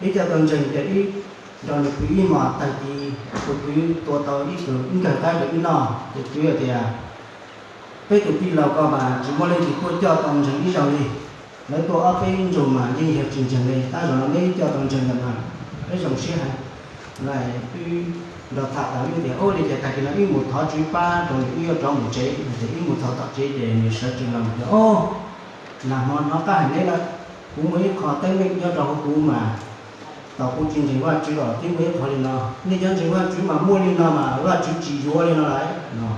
Ib co tau ntseeg ces ib nrog nws kwv ib hmos tag kis, tus kwv tua tau ib tug ib nkawg qaib rau ib noj, ces kwv hais tias, peb tus tij laug ko mas tsis muaj leej twg tuaj coj tau ntseeg ib zaug li. Lawv tuaj ob peb ntsug mas yeej yog tsis ntseeg li, tab zaum no neb coj tau ntseeg lawm mas peb zoo siab heev. Lawv wb nrog tham tas wb tias, ua li ces tag kis no wb mus thov tswv pab rau nws, wb yuav rov mus tsev. Ces wb mus txog tom tsev ces nws sawv tsees los tias, o, nag hmo hnov qab hais neb lawm, kuv muaj ib qho teeb meem nyob rau hauv kuv mas tau kuv tsis ntseeg Vajtswv los twb muaj ib qho li no. Nej cov ntseeg Vajtswv mas muaj li no mas Vajtswv tsis yuav li no lawm no.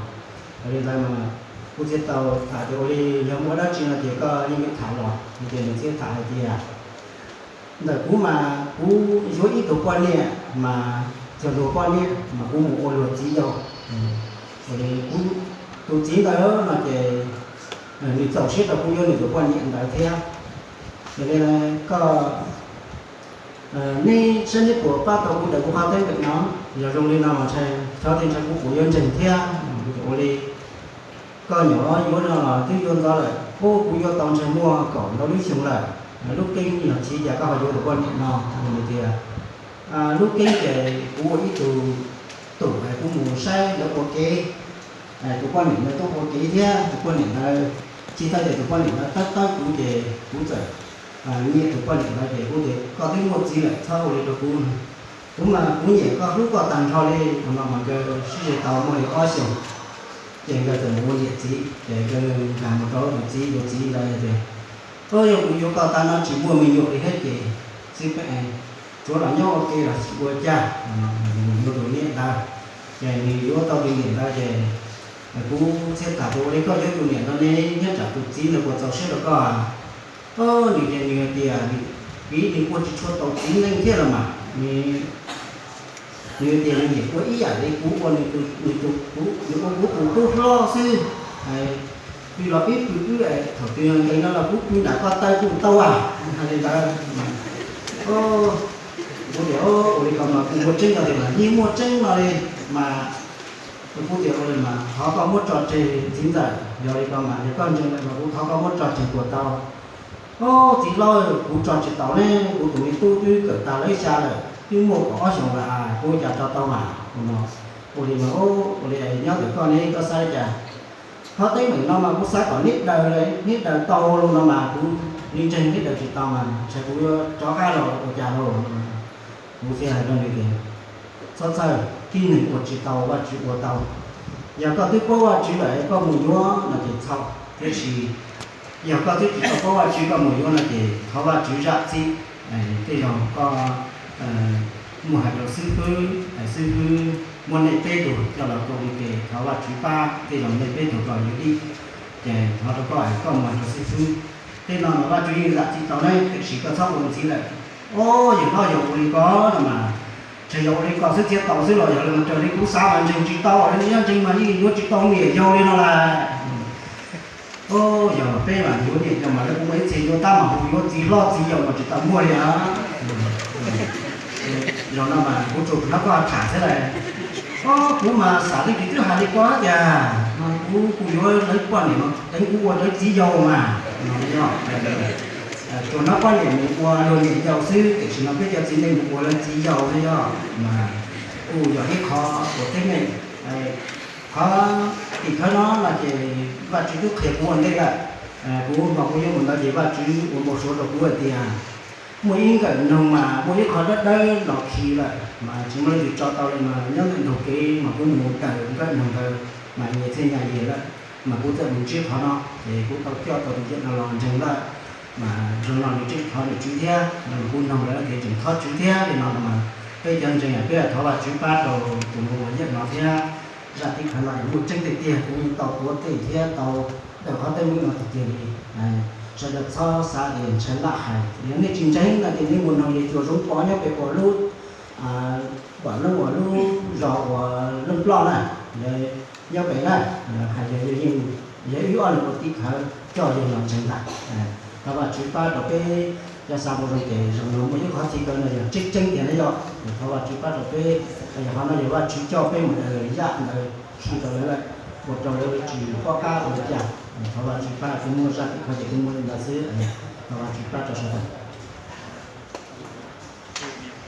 Ua li ntawd mas kuv thiaj tau tham tias, ua li yog muaj dab tsi no ces koj yeej yuav tham los. Ces nws thiaj tham hais tias, ntawm kuv mas kuv yuav ib tug poj niam mas yog luag poj niam mas kuv mus ua luag txiv yau. Ua li kuv tus txiv ntawd no ces nws txaus siab rau kuv yuav nws tus poj niam ntawd thiab. Yog li koj, neb saib neb puas pab tau kuv daws kuv qhov teeb meem no. Yog zoo li no mas ntshai xyov tej ntshai kuv puas yuav ntseeg thiab. Ua li koj nyuam yuav no los twb yuav ntxov lawm, ub, kuv yuav tau ntshe muaj kaum ntau lub xyoo lawm. Lub keeb yog txiv cas koj ho yuav tus poj niam no? Nws tias, lub keeb ces kuv ua ib tug tum es kuv mus saib lawv ua kev, tus poj niam ntawd tuaj ua kev thiab tus poj niam ntawd, tsis tau ces tus poj niam ntawd tab tawb kuv ces kuv txawm nyiam tus poj niam ntawd ces kuv tias koj twb muaj txiv lawm txhob ua li rau kuv. Kuv mas kuv nyiam koj hlub koj tag nrho li. Thaum no mas nkawd sib ze tau muaj li ob xyoos, ces nkawd txawm mus ua niam txiv ces nkawd nkag mus rau tus txiv, tus txiv ntawd tias, o, yog kuv yuav koj tag no tsis muaj me nyuam li thiab ces xib peb tsuav los nyob ua ke los tsis ua cas. Nws yuav tus niam ntawd, ces nws yuav tau tus niam ntawd ces kuv thiaj tham tias, ua li koj yuav tus niam ntawd ne, nyob tsam tus txiv ntawd puas txaus siab rau koj? O, nws ces nws hais tias, vim nws ua tsis tshua tau txiv neej thiab los mas, nws tias nws nyiam ua ib yam li kuv ua nws tus, nws ua kuv tus tub hlob xwb. Pw los pib pw wb, thaum twg nqis no los kuv pw nram koj taw kuj tau as. Hais li ntawd, kuv tias, ua li ko mas kuv muaj tseeb no tias mas yeej muaj tseeb no li mas. Kuv tias, ua li mas thov koj muab tso tseg txiv ntxawm, yog li ko mas yog koj ntseeg lawm mas kuv thov koj muab tso tseg puas tau? O, txiv hlob, kuv tso tsis tau ne, kuv tus me tub twb kawm tag lawv xya lawm, twb muaj kaum ob xyoos lawm, kuv ua cas tso tau mas no. Ua li mas, ua li nyob ntawm koj ne koj xav li cas? Qhov teeb meem no mas kuv xav kom neb daws, neb daws tau los no mas kuv li ntseeg, neb daws tsis tau mas ntshe kuv yuav rov qab los ua cas lauj. Kuv thiaj hais rau nws tias, txhob txhawj, tib neeg ua tsis tau Vajtswv ua tau. Yog koj twb paub Vajtswv lawm koj mus yuav no ces txhaum, tiam sis yog koj twb tsis tau paub Vajtswv koj mus yuav no ces thov Vajtswv zam txim. Tej zaum koj mus hais rau xib fwb, xib fwb muab nej peb tug coj los koom ua ke, thov Vajtswv pab, tej zaum nej peb tug tau yuav dib, ces thov rau koj es koj mus hais rau xib fwb. Tej no mas Vajtswv yeej zam txim tau ne, tiam sis koj txhob ua ntxiv lawm. O, yawg hlob, yog ua li ko no mas, ntshe yog ua li ko xwb thiaj tau xwb los yog li mas raws li kuv xav mas ntseeg tsis tau, nyob ntseeg mas yeej yuav tsis tau niam yau li no lawm. O, yog peb mas yuav niam yau mas lawv kuj muaj ib txhia yuav tab mas hu yuav txiv hlob txiv yau mas tsis tau muaj li os. Zaum no mas kuv tsuas hnov koj tham xwb lawm. O, kuv mas xav li kis twb hais li ko tias mas kuv kuj yuav lawv poj niam mas teev kuv ua lawv txiv yau mas no yog. Tsuas hnov poj niam mus ua luag niam yau xwb, tiam sis no peb cov txiv neej mus ua lawv txiv yau no yog mas kuj yog ib qho uas teeb meem. Qhov tim khawv no no ces Vajtswv twb qhia kuv ua ntej lawm. Kuv hmo kuv yuav mus ntawd ces Vajtswv ua npau suav rau kuv hais tias muaj ib nkawm noog mas muaj ib qho dawb dawb los khi lawm mas tsis muaj leej twg tso tau li mas nyob ntawm ntug kev mas kuv mus daws nkawm noog ntawd mas nyias thiaj nyas yias lawm. Mas kuv txawm mus ntsib qhov no ces kuv tau coj tau tus yawm no los ntseeg lawm. Mas zaum no nws tseem thov niam tswv thiab, kuv noog lawv ces tseem thov tswv thiab li no mas peb cov ntseeg peb thov Vajtswv pab rau tus mus ua yawm no thiab. Zaj tim khawv no es muaj tseeb tiag tiag, kuv yeej tau tuav tej thiab tau daws qhov teeb meem no tiag tiag li. Sawv daws txhob xav tias ntshai laj hais, yog nej tsis ntseeg no ces nej mus noog yawg Cuas Zoov Pov nyob pem uas lub, uas lub, uas lub zos uas Looj Ploj na, nyob pem na, hais yog yawg yeej, yog wb ob leeg ua tim khawv coj yawg los ntseeg ntag. Thov Vajtswv pab rau peb cov xav mus zoo ces zaum no muaj ib qhov txhia kaw no yog tseeb tseeb tiag na yog, thov Vajtswv pab rau peb. Yog qhov no yog Vajtswv coj peb mus daws yam ntawd khi rau lawv lawm, ua rau lawv tsis paub qab ua li cas. Thov Vajtswv pab, kuv muaj zaj tim khawv ces kuv muaj li ntawd xwb. Thov Vajtswv pab rau sawv daws.